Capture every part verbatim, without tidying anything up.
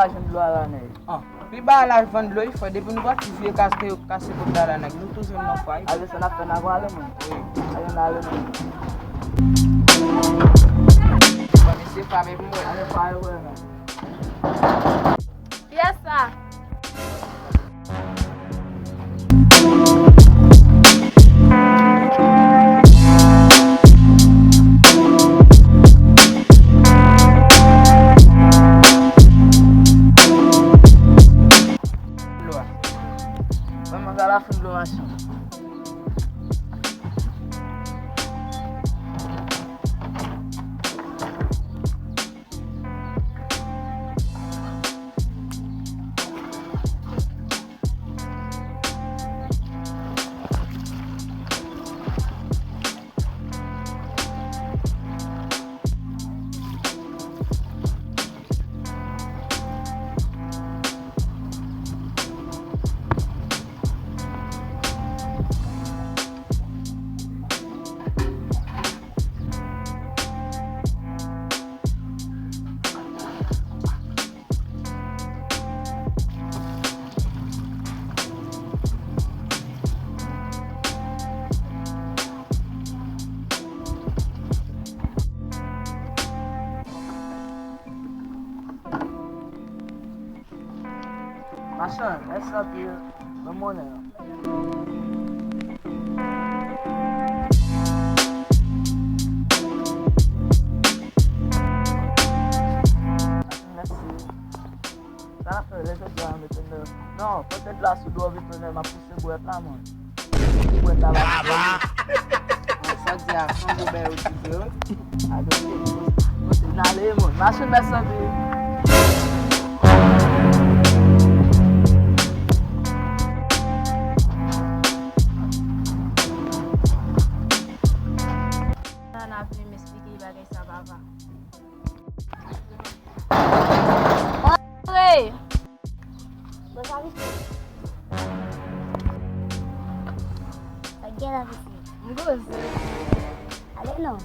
Jwenn dlo a la, nèg. Ah, pi ba la vann dlo, wi, frè. Depi nou pati vye kase, kase kòb la, la, nèg. Nou tou jwenn nan fwa, wi. Apre sa, n ap fè n a prale, mwen. Wi. Ale, n ale, mwen. Bon, mesye, frape pou mwen. Ale, frape pou mwen. Kiyès sa? Dlo a. Ban mwen gala fon dlo machin. Machann, mèsi anpil. Ban m monnen an. Mèsi. Sa n ap fè lè jodi a, mete nan. Non, pote dlo a sou do, vit, tonnè, m ap pouse bwèt la, mwen. Bwèt la, la. Sa di a, san gobè yo di vre, wi. A, doke. Kote n ale, moun? Mache mèsanbi. Nan ap vin m esplike bagay sa, papa. Antre! Bon, sa misye. Sa gen la, misye? M goze. Ale non.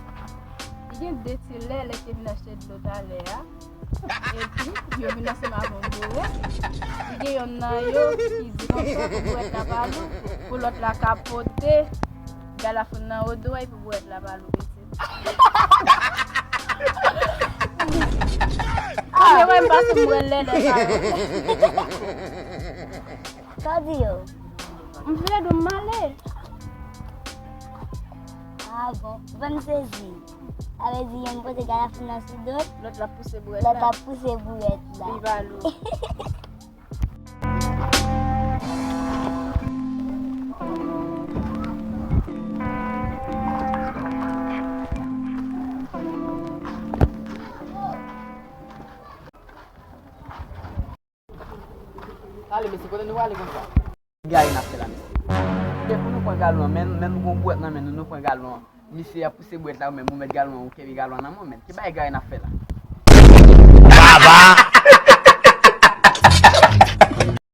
Li gen de ti lè, lè te vin achte dlo talè a. Epi, yo vin ansanm avè yon bouwèt. Li gen yonn nan yo ki di konsa pou bouwèt la pa lou, pou lòt la ka pote galafoun nan odo a epi bouwèt la pa lou. Premye wè m pase m wè lè lè sa yo. Sa w di yo? M vle di w m ale. Ah bon, ban m sezi. Sa vle di youn pote galafoun nan sou do l, lòt la pouse bouwèt la. Lòt la pouse bouwèt la. Li pa lou. Ale, mesye, kote nou prale konsa? Gade n ap fè la, mesye. Depi nou pran galon an, men, men nou gon bwèt nan men nou, nou pran galon an. Misye ap pouse bwèt la, ou menm ou met galon an, ou kenbe galon an nan men w, men. Ki bagay gade n ap fè la? Baba!